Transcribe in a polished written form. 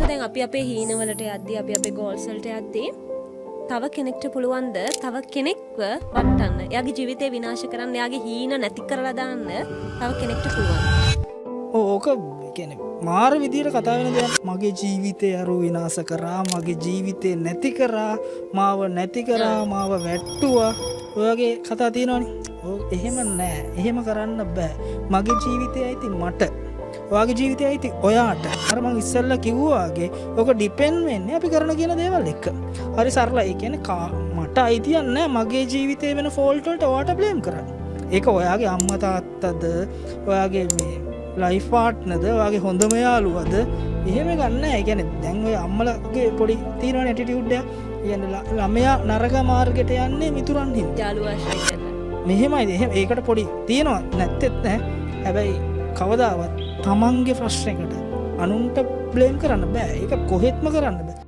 දැන් අපි අපේ හීනවලට යද්දී, අපි අපේ ගෝල්ස් වලට යද්දී, තව කෙනෙක්ට පුළුවන්ද තව කෙනෙක්ව වට්ටන්න, එයාගේ ජීවිතේ විනාශ කරන්න, එයාගේ හීන නැති කරලා දාන්න තව කෙනෙක්ට පුළුවන්? ඕක කියන්නේ මාර විදියට කතා වෙන දෙයක්. මගේ ජීවිතේ අරු විනාශ කරා, මගේ ජීවිතේ නැති කරා, මාව නැති කරා, මාව වැට්ටුවා, ඔය වගේ කතා තියෙනවනේ. ඔව්, එහෙම නෑ. එහෙම කරන්න බෑ. මගේ ජීවිතය අයිති මට, ඔයාගේ ජීවිතය අයිති ඔයාට. අර මං ඉස්සෙල්ලා කිව්වා වගේ ඔක ඩිපෙන්ඩ් වෙන්නේ අපි කරන කියන දේවල් එක්ක. හරි සරලයි. ඒ කියන්නේ මට අයිතියක් නෑ මගේ ජීවිතේ වෙන ෆෝල්ට් වලට ඔයාට බ්ලේම් කරන්න. ඒක ඔයාගේ අම්මා තාත්තද, ඔයාගේ මේ ලයිෆ් පාර්ට්නර්ද, ඔයාගේ හොඳම යාළුවද, එහෙම එකක් නෑ. ඒ කියන්නේ දැන් ඔය අම්මලාගේ පොඩි තියෙනවනේ ඇටිටියුඩ් එකක්. ඒ කියන්නේ ළමයා නරක මාර්ගෙට යන්නේ මිතුරන් හින්දා. යාළුවා ආශ්‍රය කරලා. මෙහෙමයි. එහෙම ඒකට පොඩි තියෙනවා, නැත්තෙත් නෑ. හැබැයි කවදාවත් තමන්ගේ ප්‍රශ්නයකට අනුන්ට බ්ලේම් කරන්න බෑ. ඒක කොහෙත්ම කරන්න බෑ.